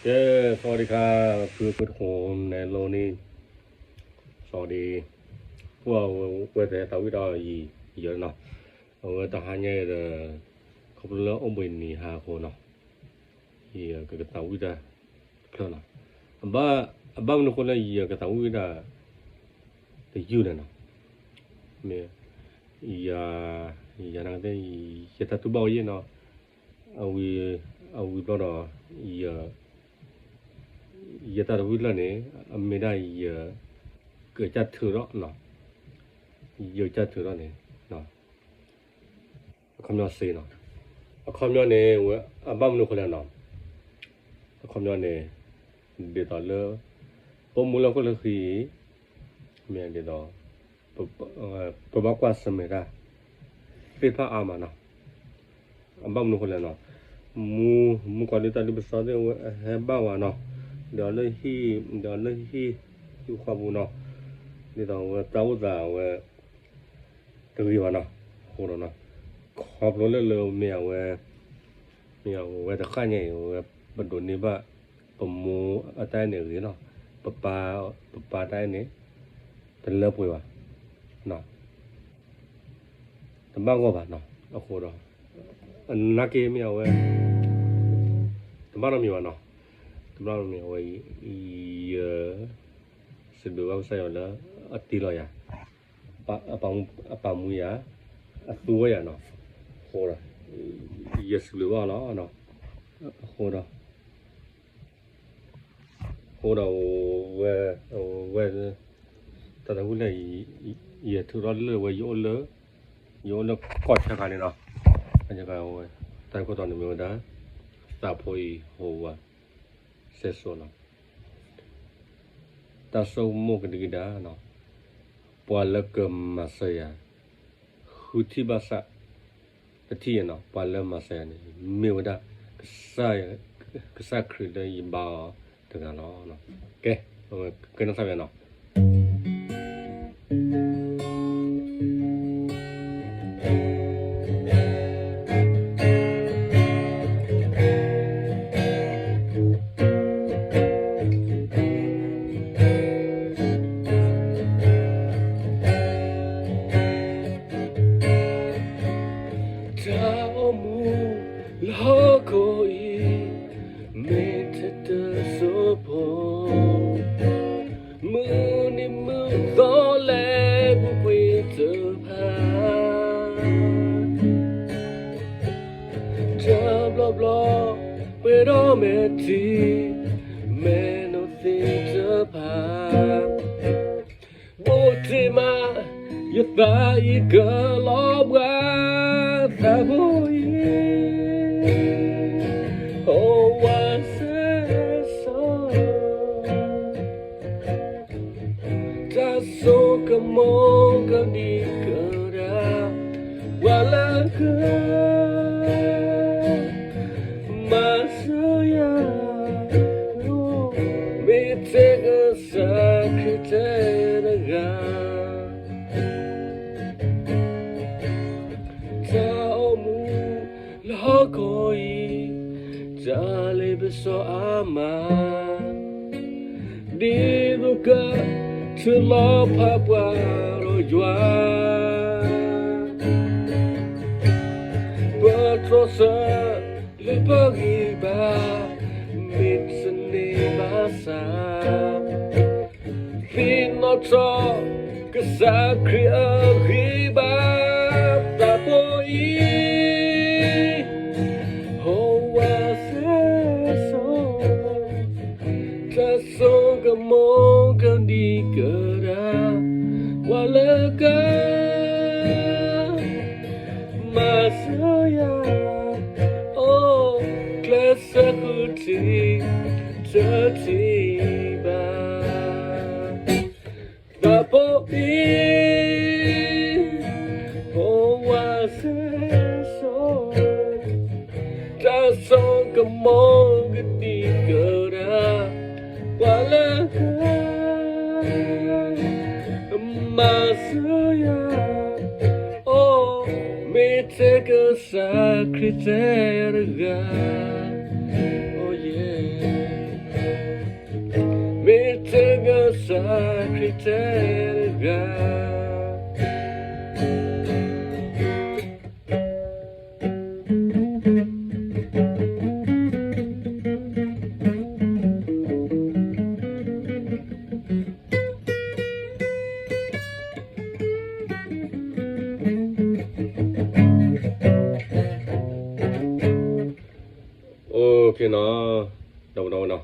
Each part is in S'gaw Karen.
ကဲ, สวัสดีค่ะ ဖုဖုတခိၣ်နဲၣ်လိၤန့ၣ်, စီၤဒ့, ပှၤဝဲသ့ၣ်သးဝံၣ်တၢ်အံၤ ယၤနီၤ, အဝဲတဟါညါအံၤဒီး ခီဖျိလၢအိၣ်ဘှံးနံၤဟါအဃိနီၤ, ယကကသးဝံၣ်တၢ်တဖျၢၣ်နီၤ, အဘၣ်မနုၤအဃိလၢယကသးဝံၣ်တၢ် တယုၢ်န့ၣ်နီၤ, မ့ၢ် ယၤ, ယၤနာ်က့သ့ၣ် ယတၢ်တူၢ်ဘၣ်ဝဲယဲၢ်နီၤ, အဝံၤဘျီဒီး ယ ယတၢ်တဝံၣ်လၢ်န့ၣ် အမ့ၢ်ဒၣ်ယ ကစၢ်ထုးထီၣ်နီၤ, ယကစၢ်ထုးထီၣ်န့ၣ်, အခီပညီစ့နီၤ, အခီပညီန့ၣ် အဘၣ်မနုၤအဃိလဲၣ်နီၤ, အခီပညီန့ၣ် ဒ်သိးလၢ ပမူလၢဟီၣ်ခိၣ်လၢဃံအံၤ မ့ၢ်ဒ်သိး ပဘၣ်ကွၢ်ဆၢၣ်မဲာ်တၢ် သ့ၣ်တဖၣ်အါမးနီၤ, အဘၣ်မနုၤအဃိလဲၣ်နီၤ, မူ, မူကီၢ်လၢတၢ်ဒ်ပစီသ့ၣ်ဝဲဟဲဘၣ်ဝဲနီၤ, ဒီးလၢဟံၣ်, ဒီးလၢဟံၣ်, ဟံၣ်ဃီပူၤနီၤ, ဒ်သိးဝဲတၢ်အိၣ်သးဝဲ တဂ့ၤဘၣ်နီၤ, အဃိဒီးနီၤ, ခီဖျိလၢလၢမ့ၢ်အဝဲ မ့ၢ်အဝဲတဃၣ်ညါအံၤ ဝဲပဒိးန့ၢ်ဘၣ် ပမိၢ်အတၢ်အဲၣ်န့ၣ်အဂ့ၤနီၤ, ပပၢ်, ပပၢ်တၢ်အဲၣ်န့ၣ် တလၢပှဲၤဘၣ်, တဘၣ်ဂီၢ်ဘၣ်နီၤ, အဃိဒီး အနာ်က့မ့ၢ်အဝဲ တဘၣ်နီတမံၤဘၣ်နီၤ, တဘၣ်နီတမံၤအဝဲ ယ စံးဘျုးဘၣ်ကစၢ်ယွၤလၢ အတ့လီၤယၤ အပာ်မူယၤ, အသူဝဲယၤနီၤ, အဃိဒီး ယစံးဘျုးဘၣ်အီၤလီၤ, အဃိဒီး အဃိဒီး ဝဲ, ဝဲ, တၢ်သးဝံၣ်လၢ ယထုးထီၣ်လၢဝဲ ယအိၣ်လၢ, ယအိၣ်လၢကီၢ်ဆၢခါန့ၣ်နီၤ, တၢ်ဂ့ၢ်ခိၣ်တီန့ၣ်မ့ၢ်ဝဲဒၣ် သးဖိအံၤဟိဝၤ စဲစိနီၤ, တၢ်ဆိကမိၣ်ကဒံကဒါနီၤ, ပှၤလၢကမၤစၢၤယၤ ဃုထံၣ်ဘၣ်ဆၣ် တထံၣ်ယၤနီၤ, ပှၤလၢမၤစၢၤယၤန့ၣ် မ့ၢ်ဝဲဒၣ် ကစၢ်ခရံာ်လၢယဘါအီၤတဂၤလီၤ. ကဲ, ကဲနီၣ်သးပနီၤ တၢ်အိၣ်မူလၢဟီၣ်ခိၣ်အံၤ မ့ၢ်ထဲတစိၢ်ဖိ, မုၢ်နံၤမုၢ်သီလဲၤပူၤကွံာ်တဖၣ်, တၢ်ဘျီဘျီ ပှဲၤဒီးမဲာ်ထံ, မဲာ်နီၢ်သ့ၣ်တဖၣ် ဘိးတ့ၢ်မး ယသးအံၤကလီၤဘှါ သးဘိအံၤ အိၣ်ဝးစဲစိၤ, တၢ်စိကမီၤကဒံကဒါ ပှၤလၢက မၤစၢၤယၤ မ့ၢ်ထဲကစၢ်ခရံာ်တဲတဂၤ, တၢ်အိၣ်မူလၢဟီၣ်ခိၣ်အံၤ တၢ်လ့ပစီအါမး, ဒ်သိးက ထုးလီၤဖးပှၤဒီးယွၤ ပတြီဆၢလၢပဂံၢ်ဘါ, မ့ၢ်တန့ၢ်ဘၣ်ဆၣ်, သ့ၣ်နီၣ်ထီၣ်ကစၢ်ခရံာ်အဂံၢ်ဘါ, သးဘိအံၤ အိၣ်ဝးစဲစိၤ, တၢ်စိကမီၤကဒံကဒါ, ပှၤလၢက မၤစၢၤယၤ, အိၣ်ကျဲးစၢးဃုထံၣ် တထံၣ်ဘၣ်, သးဘိအံၤ အိၣ်ဝးစဲစိၤ, တၢ်စိကမီၤကဒံကဒါ, ပှၤလၢက မၤစၢၤယၤ, အိၣ်မ့ၢ်ထဲကစၢ်ခရံာ်တဲတဂၤ, အိၣ်ယဲ မ့ၢ်တကစၢ်ခရံာ်တဲတဂၤ အိၣ်ခ့နီၤ, ဒီပုၢ်ဒီဝဲၢ်နီၤ,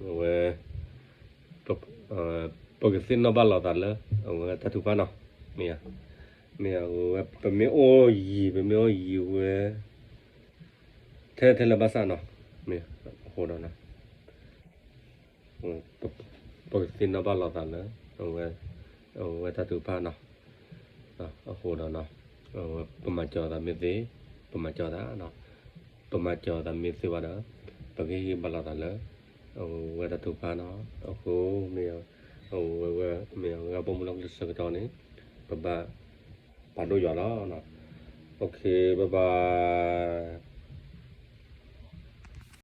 အဝဲ ပကသ့ၣ်နီၣ်ဘၣ်လိာ်သးလၢ အဝဲတၢ်ထုကဖၣ်နီၤ, မ့ၢ်ဧါ, မ့ၢ်ဧါ, ပမ့ၢ်အိၣ်ယံၤ ပမ့ၢ်အိၣ်ယံၤဝဲ ထဲထဲလၢဘၣ်ဆၣ်နီၤ, မ့ၢ်အဃိဒီး ပကသ့ၣ်နီၣ်ဘၣ်လိာ်သးလၢ အဝဲတၢ်ထုကဖၣ်နီၤ, အဃိဒီး ပမၤစၢၤသးမ့ၢ်သ့, ပမၤစၢၤသး, ပမၤစၢၤသးမ့ၢ်သ့ဘၣ်ဒီး ပကဟ့ၣ်ဂံၢ်ဘါလိာ်သးလၢ အဝဲတၢ်ထုကဖၣ်နီၤ, အဃိ မ့ၢ် အဝဲ မ့ၢ်အဝဲပိာ်မုၣ်လီၢ်ကလံၤဆၢကတီၢ်န့ၣ် ပဘၣ်ပာ်ဒိၣ်ယွၤလီၤ. အိၣ်ခ့ bye bye.